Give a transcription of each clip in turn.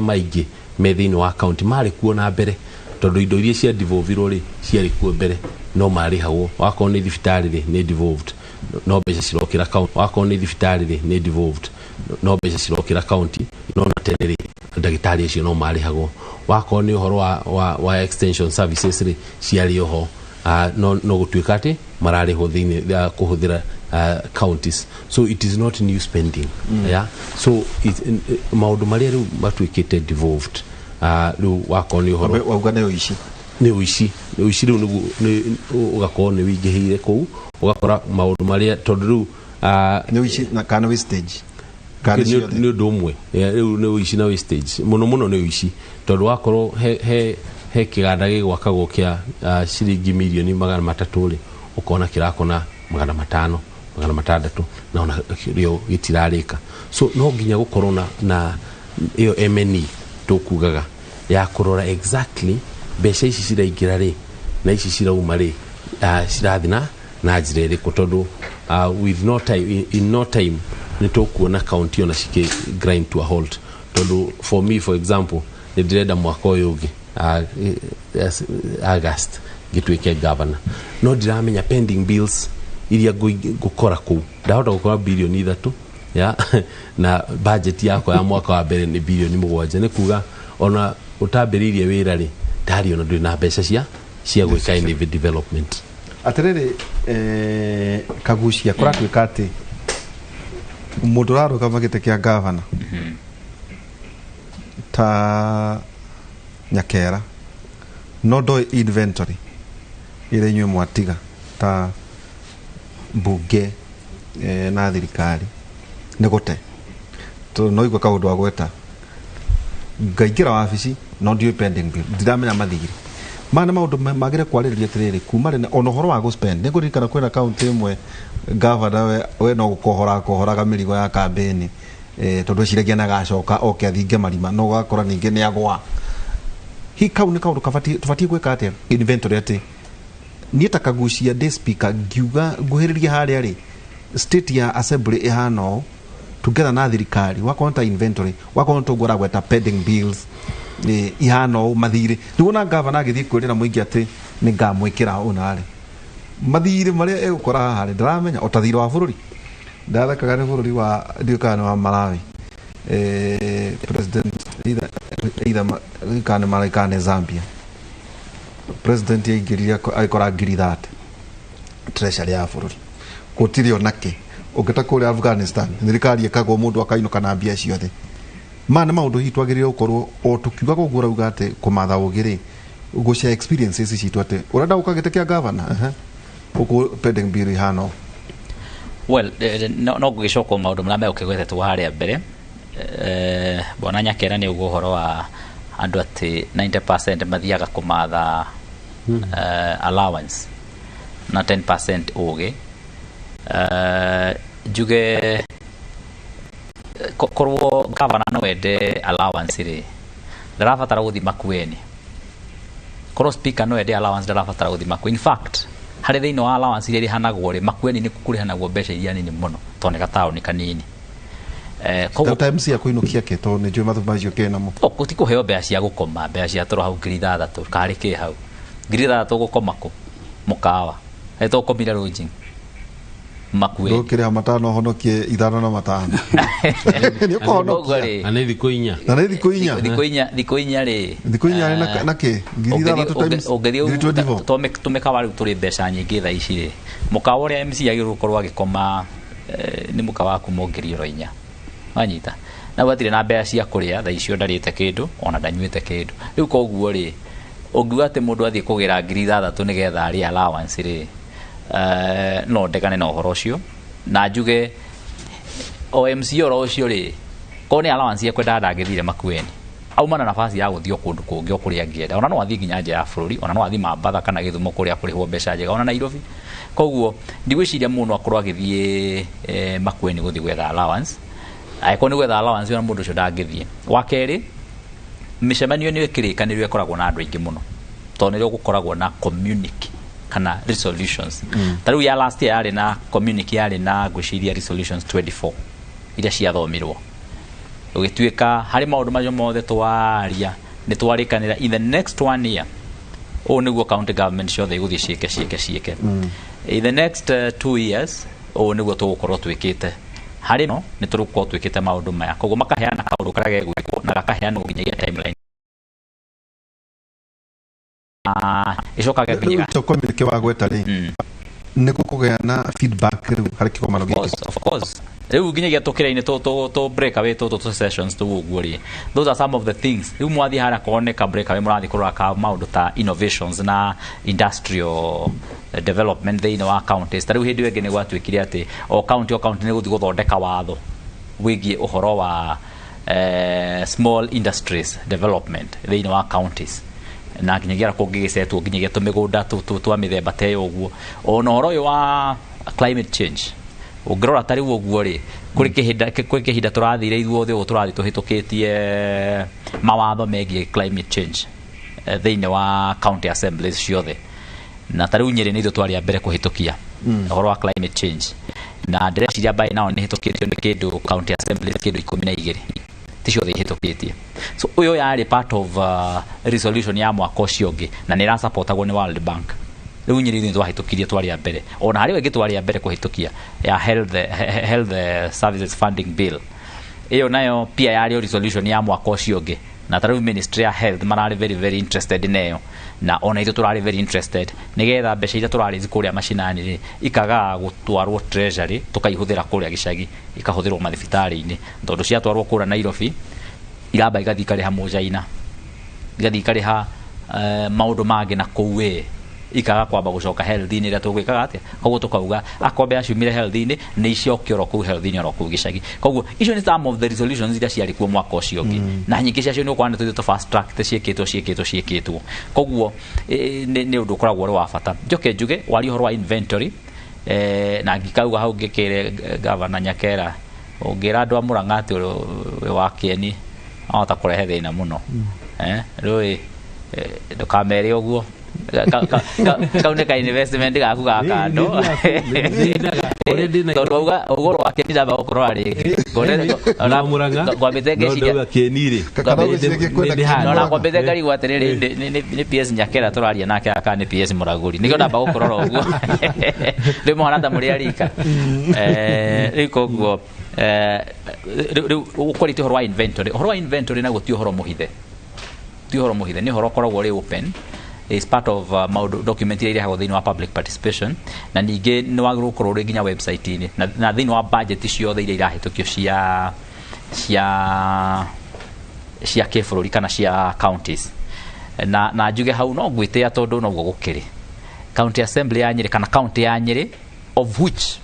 Maingĩ me thĩinĩ wa county marĩ kuo na mbere, tondũ indo iria cia devolvirwo rĩ, ciarĩ kuo mbere no marĩhagwo. Wakorwo nĩ thibitarĩ rĩ, nĩ devolved no mbeca cirokĩra county. Wakorwo nĩ thibitarĩ rĩ, nĩ devolved no mbeca cirokĩra county, no na tene rĩ, ndagĩtarĩ acio no marĩhagwo. Wakorwo nĩ ũhoro wa extension services rĩ, ciarĩ oho, no gũtuĩka atĩ mararĩhwo thĩinĩ kũhũthĩra counties. So it is not new spending. Yeah? So maũndũ marĩa rĩu matuĩkĩte devolved, rĩu wakorwo nĩ ũhoro Wauga nĩ ũici. Nĩ ũici, nĩ ũici. Rĩu nĩguo ũgakorwo nĩ wĩingĩhĩire kũu, ũgakora maũndũ marĩa tondũ rĩu Nĩ ũici na kana wastage kana nĩ ciothe? Nĩ ũndũ ũmwe. Yeah, rĩu nĩ ũici na wastage, mũno mũno nĩ ũici, tondũ wakorwo he kĩganda gĩgwakagwo kĩa ciringi mirioni 300 rĩ, ũkona kĩrakona 500, 600, na ona rĩo gĩtirarĩka. So no nginya gũkorwo na ĩyo M&E tũkugaga ya kũrora exactly mbeca ici ciraingĩra rĩ na ici cirauma rĩ, cirathiĩ na njĩra ĩrĩkũ, tondũ with no time, in no time nĩ tũkuona county ona cikĩ grind to a halt. Tondũ for me, for example, nĩ ndĩrenda mwaka ũyũ ũngĩ, yes, August, ngĩtuĩke governor, no ndiramenya pending bills iria ngũkora kũu. Ndahota gũkora 3 birioni ya na budget yakwa ya mwaka wa mbere nĩ 7 birioni. Nĩ kuga ona ũtambĩrĩirie wĩra rĩ, ndarĩ ona ndũrĩ na mbeca cia gwĩka any development. Atĩrĩrĩ, Kagucia, kũratuĩka atĩ mũndũ ũrarũgama gĩtĩ kĩa gavana ta Nyakera no ndoĩ inventory ĩrĩa inyuĩ mwatiga ta mbunge na thirikari nĩ gũte, tondũ no igua kaũndũ agweta ngaingĩra wabici no ndiũĩ pending bill, ndiramenya mathirĩ maya. Nĩ maũndũ magĩrĩire kwarĩrĩria atĩrĩrĩ kuma rĩ ona ũhoro wa gũspend. Nĩ ngũririkana kwĩna kaunti ĩmwe gavana we no gũkohora akohoraga mĩrigo ya kambĩni, tondũ eciragia nĩ agacoka oke athinge marima, no ũgakora ningĩ nĩ agwa. Hi kau nĩ kaũndũ kabatiĩ tũbatiĩ gwĩka atĩa inventory, atĩ niĩ ta Kagucia ndĩ speaker ngiuga nguhĩrĩria harĩa rĩ, state ya assembly ĩhana ũũ together na thirikari, wakorwo ta inventory, wakorwo tũguo ũragweta pending bills, ihana ũũ, mathirĩ. Rĩu ona gavana agĩthiĩ kwĩrĩra mũingĩ atĩ nĩ ngamwĩkĩra ũũ narĩ mathirĩ marĩa egũkora haha rĩ, ndaramenya o ta thirĩ wa bũrũri. Ndathekaga nĩ bũrũri wa, ndiũĩ kana nĩ wa Malawi, president either kana nĩ Malawi kana nĩ Zambia, president aingĩrire agĩkora 30,000 treasury ya bũrũri gũtirĩ onake. Ũngĩta kũrĩa Afghanistan, thirikari ĩkagwo mũndũ akainũka na mbia ciothe. Maya nĩ maũndũ hihi twagĩrĩire gũkorwo o tũkiugaga ũguo ũrauga atĩ kũmatha ũgĩ rĩ, gũshare experiences citũ, atĩ ũrenda gũka gĩtĩ kĩa gavana, gũkũ pending bill ihana ũũ. Well, no ngũgĩcoka maũndũ marĩa megũkĩgwetetwo harĩa mbere. Bwana Nyakera nĩ ũguo ũhoro wa andũ atĩ 90% mathiaga kũmatha allowance na 10% ũgĩ. Njuge korwo gavana no ende allowance rĩ, ndarabatara gũthiĩ Makueni. Korwo speaker no ende allowance, ndarabatara gũthiĩ Makueni. In fact, harĩ thĩinĩ wa allowance iria irĩhanagwo rĩ, Makueni nĩ kũrĩhanagwo mbeca iria nini mũno tondũ nĩ gataũni kanini. Koguo Sometimes cia kũinũkia kĩ, tondũ nĩ njũĩ mathu macio kĩnamo? O, ti kũheo mbeca cia gũkoma, mbeca cia toro hau 6,000 karĩ kĩ hau 6,000 gũkoma kũ mũkawa to ũkomire lodging Makueni. Ndũkĩrĩha 5 honokie 5 na 5 nĩ Koguo ũkũhonokia. rĩ, Na nĩ thikũ 4. Na nĩ thikũ 4. Thikũ 4, thikũ 4 rĩ. Thikũ 4 rĩ, na kĩ 6,000 times ũngĩthiĩ 24. Tũmĩkawa rĩu tũrĩ mbeca nyingĩ thaa ici rĩ, mũkawa ũrĩa MC agĩrĩirwo gũkorwo agĩkoma, nĩ mũkawa wa kuma 4,000 wanyita na gwatirĩ na mbeca cia kũrĩa thaa icio, ndarĩte kĩndũ ona ndanyuĩte kĩndũ. Rĩu koguo rĩ, ũngiuga atĩ mũndũ athiĩ kũgĩra 6,000 nĩgetha arĩe allowance rĩ, no ndegane na ũhoro ũcio na njuge o MC oro ũcio rĩ, korwo nĩ allowance ekwendaga ndangĩthire Makueni. Auma na nafasi ya gũthiĩ o kũndũ kũngĩ o kũrĩa angĩenda, ona no athiĩ nginya nja ya bũrũri, ona no athiĩ Mambatha kana Gĩthumo kũrĩa kũrĩhwo mbeca njega, ona Nairobi. Koguo ndigwĩciria mũndũ akorwo agĩthiĩ Makueni gũthiĩ gwetha allowance. Angĩkorwo nĩ gwetha allowance, ona mũndũ ũcio ndangĩthiĩ. Wa kerĩ, mĩcemanio nĩ ĩkĩrĩkanĩrio ĩkoragwo na andũ aingĩ mũno tondũ nĩrĩo gũkoragwo na communique kana resolutions. Ta rĩu ya last year yarĩ na communique, yarĩ na ngwĩciria resolutions 24 iria ciathomirwo. Ũgĩtuĩka harĩ maũndũ macio mothe twaria nĩ twarĩkanĩra in the next one year, ũũ nĩguo county government ciothe igũthiĩ ciĩke ciĩke ciĩke. In the next 2 years, ũũ nĩguo tũgũkorwo twĩkĩte harĩ no nĩ tũgũkorwo twĩkĩte maũndũ maya. Koguo makaheana kaũndũ karĩa gegwĩkwo na gakaheanwo nginyagia timeline. Ah, ĩcokaga Rĩu nginya icio communique wagweta rĩ, nĩ gũkũgĩa na feedback rĩu harĩ kĩgomano Of gĩkĩ? course, of course. Rĩu nginyagia tũkĩra-inĩ tũ break away tũtũ tũ sessions tũu ũguo rĩ, those are some of the things. Rĩu mwathiĩ harĩa korwo nĩ ka break away mũrathiĩ kũrora ka maũndũ ta innovations na industrial development thĩinĩ wa counties. Ta rĩu hĩndĩ ĩyo ĩngĩ nĩ gwatuĩkire atĩ o county nĩ gũthiĩ gũthondeka watho wĩgiĩ ũhoro wa small industries development thĩinĩ wa counties, na nginyagia kũngĩgĩcetwo nginyagia tũmĩgũnda twa mĩthemba ta ĩyo ũguo. Ona ũhoro ũyũ wa climate change ũngĩrora ta rĩu ũguo rĩ, kũrĩ kĩhinda tũrathire ithuothe ũguo tũrathiĩ tũhĩtũkĩtie mawatho megiĩ climate change thĩinĩ wa county assemblies ciothe, na ta rĩu Nyĩrĩ nĩ ithuĩ twarĩ a mbere kũhĩtũkia ũhoro wa climate change, na ndĩreciria by now nĩ hĩtũkĩtio nĩ kĩndũ county assemblies kĩndũ 12, ti ciothe ihĩtũkĩtie. So ũyũ yarĩ part of resolution ya mwaka ũcio ũngĩ na nĩ ĩrasupportagwo nĩ World Bank. Rĩu Nyĩrĩ ithuĩ twahĩtũkirie twarĩ a mbere. Ona harĩ ĩngĩ twarĩ a mbere kũhĩtũkia ya health services funding bill. Ĩyo nayo pia yarĩ o resolution ya mwaka ũcio ũngĩ, na ta rĩu ministry ya health mararĩ very very interested neyo, na ona ithuĩ tũrarĩ very interested nĩgetha mbeca iria tũrarĩ kũrĩa macinani rĩ ikagaga gũtwarwo treasury, tũkaihũthĩra kũrĩa gĩcagi, ikahũthĩrwo mathibitarĩ-inĩ, tondũ ciatwarwo kũrĩa Nairobi iramba igathiĩ ikarĩha mũcaina, igathiĩ ikarĩha maũndũ mangĩ na kũu ĩ ikaga kwamba gũcoka health-inĩ ĩrĩa tũgwĩkaga atĩa. Koguo tũkauga akorwo mbeca ciumire health-inĩ nĩ icokio oro kũu health-inĩ, oro kũu gĩcagi. Koguo icio nĩ some of the resolutions iria ciarĩ kuo mwaka ũcio ũngĩ, na nyingĩ ciacio nĩ ũkora nĩ tũthiĩ tũ fast track ciĩkĩtwo ciĩkĩtwo ciĩkĩtwo. Koguo nĩ ũndũ ũkoragwo ũrĩ wa bata. Njoke njuge waria ũhoro wa inventory, na ngikauga hau ngĩkĩre gavana Nyakera, ũngĩra andũ a Murang'a atĩ wĩ wa kĩeni ahota kũrehe thĩna mũno. Rĩu ndũkamere ũguo. Kau nĩ ka investment gaku ga kando, tondũ wauga ũgũrũ wa kĩeni ndamba gũkũrora rĩngĩ. Ngwambĩte ngeciria Kĩeni rĩ. Kana ũgĩciria kwenda kĩeni. No na Murang'a. kwambĩte ngarigwo atĩrĩrĩ, nĩ PS Nyakera tũraria nake kana nĩ PS Mũragũri? Nĩkĩo ndamba gũkũrora ũguo rĩu mũhana ta mũrĩ arika. Rĩu koguo rĩu ũkwarĩtie ũhoro wa inventory, ũhoro wa inventory naguo ti ũhoro mũhithe, ti ũhoro mũhithe, nĩ ũhoro ũkoragwo ũrĩ open, is part of maũndũ document iria irehagwo thĩinĩ wa public participation, na ningĩ nĩ wagĩrĩirwo gũkorwo ũrĩ nginya website-inĩ na thĩinĩ wa budget ciothe iria irahĩtũkio cia kĩbũrũri kana cia counties. Na njuge hau no ngwĩtĩa tondũ noguo gũkĩrĩ county assembly ya Nyĩrĩ kana county ya Nyĩrĩ, of which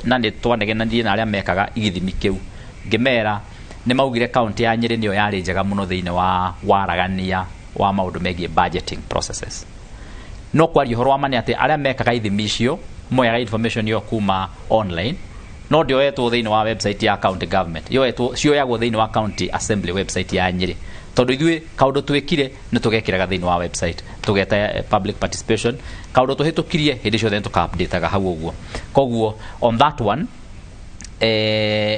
na nĩ twanegenanirie na arĩa mekaga gĩthimi kĩu, ngĩmera nĩ maugire county ya Nyĩrĩ nĩyo yarĩ njega mũno thĩinĩ wa waragania wa maũndũ megiĩ budgeting processes. No kwaria ũhoro wa ma nĩ atĩ arĩa mekaga ithimi icio moyaga information ĩyo kuma online, no ndĩoetwo thĩinĩ wa website ya county government, yoetwo cioyagwo thĩinĩ wa county assembly website ya Nyĩrĩ, tondũ ithuĩ kaũndũ twĩkire nĩ tũgekĩraga thĩinĩ wa website, tũgeta public participation, kaũndũ tũhĩtũkirie hĩndĩ ciothe nĩ tũka-updateaga hau ũguo. Koguo on that one,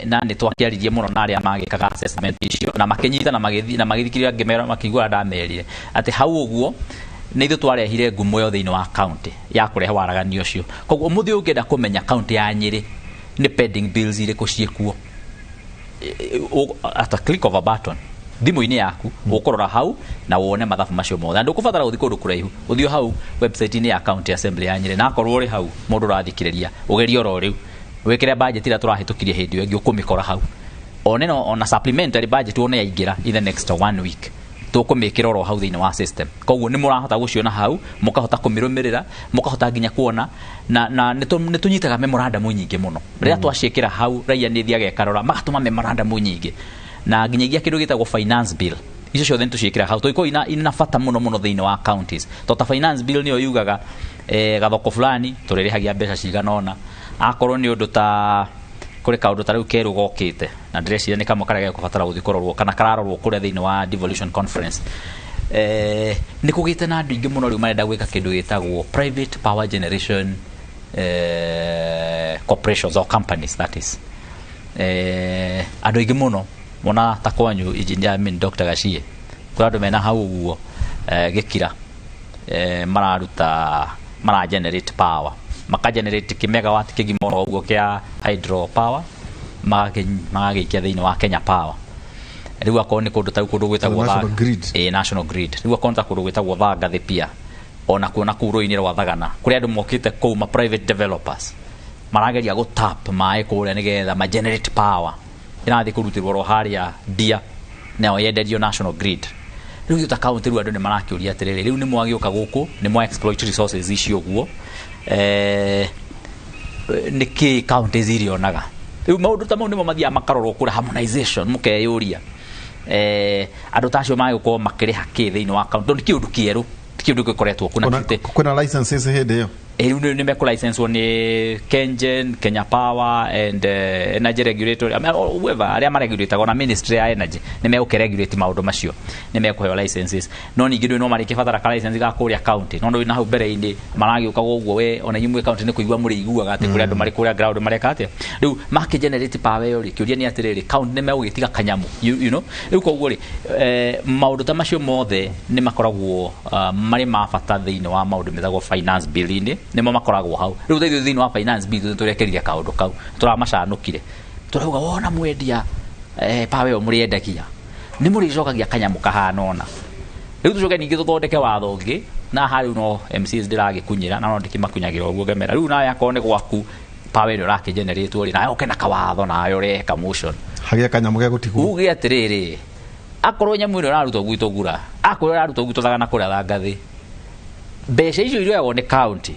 na nĩ twakĩaririe mũno na arĩa magĩkaga assessment icio na makĩnyita na magĩthiĩ na magĩthikĩrĩria ngĩmera, makĩigua ndamerire atĩ hau ũguo nĩ ithuĩ twarehire ngumo ĩyo thĩinĩ wa county ya kũrehe waragania ũcio. Koguo ũmũthĩ ũngĩenda kũmenya county ya Nyĩrĩ nĩ pending bills irĩkũ ciĩkuo, at a click of a button thimũ-inĩ yaku ũkũrora hau na wone mathabu macio mothe, na ndũkũbatara gũthiĩ kũndũ kũraihu, ũthiĩ hau website-inĩ ya county assembly ya Nyĩrĩ. Na akorwo ũrĩ hau mũndũ ũrathikĩrĩria, ũgerie oro rĩu wĩkĩre budget ĩrĩa tũrahĩtũkirie hĩndĩ ĩyo ĩngĩ, ũkũmĩkora hau one no ona supplementary budget wone yaingĩra in the next one week, tũkũmĩkĩra oro hau thĩinĩ wa system. Koguo nĩ mũrahota gũciona hau, mũkahota kũmĩrũmĩrĩra, mũkahota nginya kuona na nĩ tũnyitaga memorandum nyingĩ mũno rĩrĩa twaciĩkĩra hau. Raia nĩ thiaga ĩkarora, magatũma memorandum nyingĩ na nginyagia kĩndũ gĩtagwo finance bill, icio ciothe nĩ tũciĩkĩra hau tondũ ina bata mũno mũno thĩinĩ wa counties, tondũ ta finance bill nĩyo yugaga gathoko fulani tũrĩrĩhagia mbeca cigana ũna. Akorwo nĩ ũndũ ta kũrĩ kaũndũ ta rĩu kerũ gokĩte, na ndĩreciria nĩ kamwe karĩa gegũbatara gũthiĩ kũrorwo kana kararorwo kũrĩa thĩinĩ wa devolution conference, nĩ kũgĩte na andũ aingĩ mũno rĩu marenda gwĩka kĩndũ gĩtagwo private power generation corporations or companies, that is, andũ aingĩ mũno. Mona ta kwanyu engineer, I mean Dr. Gachie, kũrĩ andũ mena hau ũguo gĩkira mararuta, mara generate power, maka generate kĩ megawatt kĩgima oro ũguo kĩa hydro power, magagĩikia thĩinĩ wa Kenya Power. Rĩu akorwo nĩ kũndũ ta kũndũ gwĩtagwo National Grid. Ĩ, National Grid. Rĩu akorwo nĩ ta kũndũ gwĩtagwo Thangathĩ pia, ona kuo na kũu rũĩ-inĩ rwa Thagana, kũrĩ andũ mokĩte kũu, ma private developers, marageria gũ tap maĩ kũrĩa nĩgetha ma generate power ĩrathiĩ kũrutĩrwo ro harĩa ndia, nayo yenderio National Grid. Rĩu ithuĩ ta county, rĩu andũ nĩ marakĩũria atĩrĩrĩ, rĩu nĩ mwagĩũka gũkũ, nĩ mwa exploit resources icio ũguo, nĩ kĩ counties irionaga? Rĩu maũndũ ta mau nĩmo mathiaga makarorwo kũrĩa harmonization, mũkeyũria andũ ta acio magĩkorwo makĩrĩha kĩ thĩinĩ wa county, tondũ nĩ kĩũndũ kĩerũ, ti kĩũndũ gĩkoretwo kuna. Kwĩna licenses hĩndĩ ĩyo? Rĩu nĩ mekũ license nĩ KenGen, Kenya Power and Energy Regulatory, I mean, whoever arĩa maregulataga, ona Ministry ya Energy nĩ megũkĩ regulate maũndũ macio, nĩ mekũheo licenses. No ningĩ ndũĩ no marĩkĩbatara ka license ga kũrĩa county, no ndũĩ na hau mbere-inĩ maragĩũka ũguo, we ona inyuĩ mwĩ county nĩ kũigua mũrĩiguaga atĩ kũrĩ andũ marĩ kũrĩa ground mareka atĩa. Rĩu makĩ generate power ĩyo rĩ, kĩũria nĩ atĩrĩrĩ, county nĩ megũgĩtiga kanyamũ, you know? Rĩu koguo rĩ, maũndũ ta macio mothe nĩ makoragwo marĩ ma bata thĩinĩ wa maũndũ metagwo finance bill-inĩ, nĩmo makoragwo hau. Rĩu thaa thĩinĩ wa finance bill tũrekerire kaũndũ kau, tũramacanũkire, tũrauga wona mwendia power ĩyo mũrĩendagia nĩ mũrĩcokagia kanyamũ kahana ũna. Rĩu tũcoke ningĩ tũthondeke watho ũngĩ na haha rĩu no MCAs ndĩragĩkunyĩra na no ndĩkĩmakunyagĩra ũguo ngemera. Rĩu nawe akorwo nĩ gwaku power ĩrĩa ũrakĩgenerate rĩ, nawe ũke na kawatho, nawe ũrehe motion. Hagĩa kanyamũ ge gũtigwo. Uge atĩrĩrĩ, akorwo nyamũ ĩno ĩrarutwo gwitũ Gura, akorwo ĩrarutwo gwitũ Thagana kũrĩa Thangathĩ, mbeca icio irĩoyagwo nĩ county,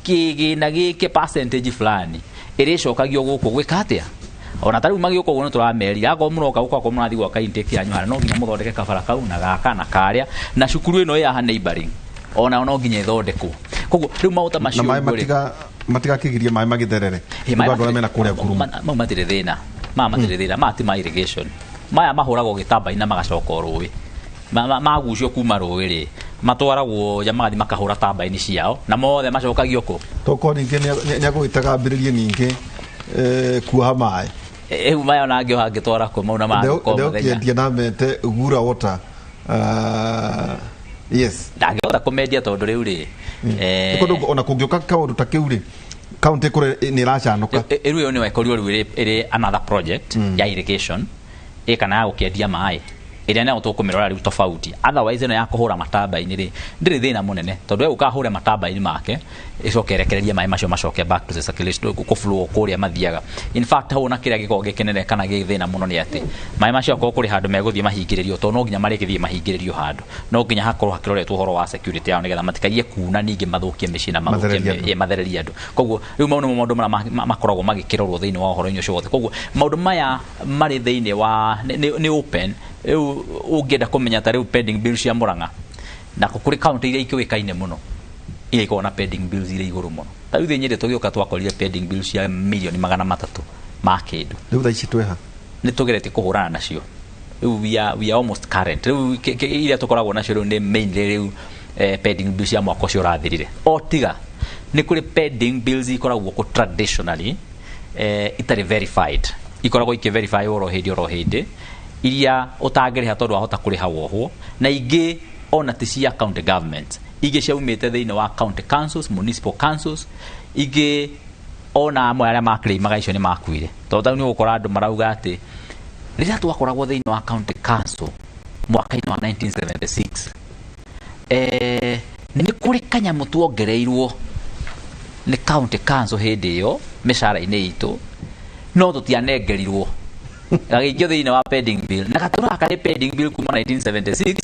kĩgĩna gĩkĩ percentage fulani ĩrĩcokagio gũkũ gwĩka atĩa. Ona ta rĩu magĩũka ũguo nĩ tũramerire, akorwo mũroka gũkũ, akorwo mũrathiĩ gwaka intake yanyu harĩa, no nginya mũthondeke kabara kau na gaka na karĩa, na cukuru ĩno ĩ haha neighboring ona no nginya ĩthondekwo. Koguo rĩu maũta Na macio maĩ ũguo rĩ, matigakĩgirie maĩ magĩtherere? Ĩ, maĩ Nĩguo andũ arĩa mena kũrĩa ngurumo. Mau matirĩ thĩna, maya matirĩ thĩna, maya ti ma irrigation, maya mahũragwo gĩtamba-inĩ na magacoka o rũĩ. Magucio kuma rũĩ rĩ, matwaragwo nja, magathiĩ makahũra tambaini ciao na mothe macokagio kũ? Tokorwo ningĩ nĩagũgĩtaga ambĩrĩrie ningĩ kuoha maĩ. Rĩu maya ona angĩoha angĩtwara kũ mau na mangĩkorwo mũthenya? Ndĩũkĩendia na mete Gura Water, yes. Ndangĩhota kũmendia tondũ rĩu rĩ Nĩ kũndũ ona kũngĩũka kaũndũ ta kĩu rĩ, kaunti kũrĩa nĩ ĩracanũka. Rĩu ĩyo nĩyo ĩkorirwo rĩu ĩrĩ another project ya irrigation ĩ kana ya gũkĩendia maĩ, ĩrĩa nayo tũkũmĩrora rĩu tofauti. Otherwise ĩno ya kũhũra matamba-inĩ rĩ, ndĩrĩ thĩna mũnene, tondũ we ũkahũre matamba-inĩ make, ĩcoke ĩrekererie maĩ macio macoke back to the circulation, kũ flow kũrĩa mathiaga. In fact hau ona kĩrĩa gĩkoragwo gĩkĩnene kana gĩ thĩna mũno nĩ atĩ maĩ macio akorwo kũrĩ handũ megũthiĩ mahingĩrĩrio, tondũ no nginya marĩgĩthiĩ mahingĩrĩrio handũ, no nginya hakorwo hakĩroretwo ũhoro wa security yao nĩgetha matikaiye kuna ningĩ mathũkie mĩciĩ na mathũkie Mathererie andũ. Ĩ, mathererie andũ. Koguo rĩu mau nĩmo maũndũ marĩa makoragwo magĩkĩrorwo thĩinĩ wa ũhoro-inĩ ũcio wothe. Koguo maũndũ maya marĩ thĩinĩ wa nĩ open. Rĩu ũngĩenda kũmenya ta rĩu pending bills cia Murang'a, na kũrĩ county iria ikĩũĩkaine mũno iria ikoragwo na pending bills iria igũrũ mũno. Ta rĩu thĩ Nyĩrĩ tũgĩũka twakorire pending bills cia mirioni 300 ma kĩndũ. Rĩu thaa ici twĩha? Nĩ tũgeretie kũhũrana nacio. Rĩu we are almost current. Rĩu iria tũkoragwo nacio rĩu nĩ mainly rĩu pending bills cia mwaka ũcio ũrathirire, o tiga nĩ kũrĩ pending bills ikoragwo kũ traditionally itarĩ verified, ikoragwo ikĩ verify oro hĩndĩ oro hĩndĩ, iria ũtangĩrĩha tondũ wahota kũrĩha wohwo, na ingĩ ona ti cia county government, ingĩ ciaumĩte thĩinĩ wa county councils, municipal councils, ingĩ ona amwe arĩa makĩrĩimaga icio nĩ makuire, tondũ tau nĩ ũgũkora andũ marauga atĩ rĩrĩa twakoragwo thĩinĩ wa county council mwaka-inĩ wa 1976, nĩ kũrĩ kanyamũ tuongereirwo nĩ county council hĩndĩ ĩyo mĩcara-inĩ itũ, no tũtianengerirwo, gagĩikio thĩinĩ wa pending bill na gatũraga karĩ pending bill kuma 1976.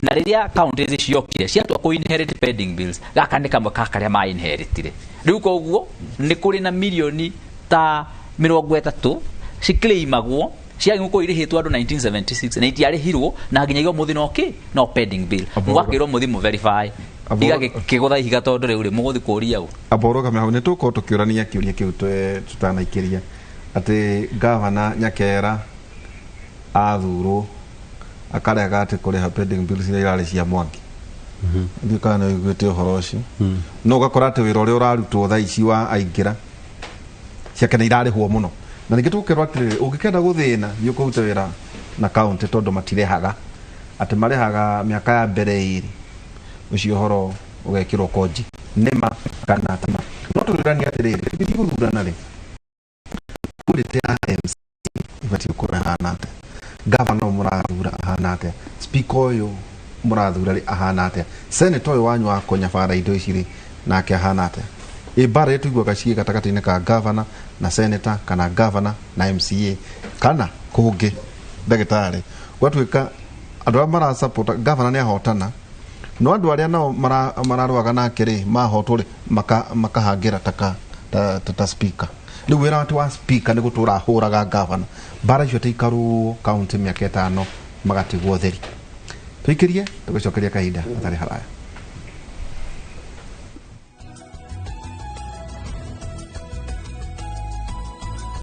Na rĩrĩa counties ciokire ciatua kũ inherit pending bills, gaka nĩ kamwe ka karĩa ma inheritire. Rĩu koguo nĩ kũrĩ na mirioni ta 30 cikĩrĩimagwo ciagĩrĩirwo gũkorwo irĩhĩtwo andũ 1976 na itiarĩhirwo, na nginyagia ũmũthĩ no kĩ no pending bill. Mũgakĩrwo mũthiĩ mũ verify, igagĩkĩgũtha ihiga, tondũ rĩu rĩ mũgũthiĩ kũria ũ? Amba ũrũgame hau, nĩ tũgũkorwo tũkĩũrania kĩũria kĩu tũtanaikĩria atĩ gavana Nyakera athurwo akarega atĩ kũrĩha pending bills iria irarĩ cia Mwangi. Ndiũ kana nĩ ũiguĩte ũhoro ũcio, no ũgakora atĩ wĩra ũrĩa ũrarutwo thaa ici wa aingĩra ciake nĩ irarĩhwo mũno. Na ningĩ tũkerwo atĩrĩrĩ, ũngĩkenda gũthĩna thiĩ ũkũrute wĩra na kaunti tondũ matirehaga, atĩ marehaga mĩaka ya mbere ĩrĩ, ũcio ũhoro ũgekĩrwo konji. Nĩma kana ti ma? No tũrĩranie atĩrĩrĩ, tũgĩthiĩ gũthurana rĩ, quality ya MC ibatiĩ gũkorwo ĩhana atĩa? Gavana ũyũ mũrathura ahana atĩa? Speaker ũyũ mũrathura rĩ ahana atĩa? Senator ũyũ wanyu wa kũnyabara indo ici rĩ nake ahana atĩa? Ĩ mbara ĩrĩa tũiguaga ciĩ gatagatĩ-inĩ ka gavana na senator, kana gavana na MCA, kana kũngĩ ndagĩtarĩ, gwatuĩka andũ arĩa marasupport gavana nĩ ahotana, no andũ arĩa nao mararũaga nake rĩ mahotwo rĩ makahangĩra ta speaker. Rĩu wĩra wake wa speaker nĩ gũtũra ahũraga gavana. Mbara icio tiikarwo kaunti mĩaka 5 magatigwo theri. Tũikĩrie tũgĩcokeria kahinda gatarĩ haraya.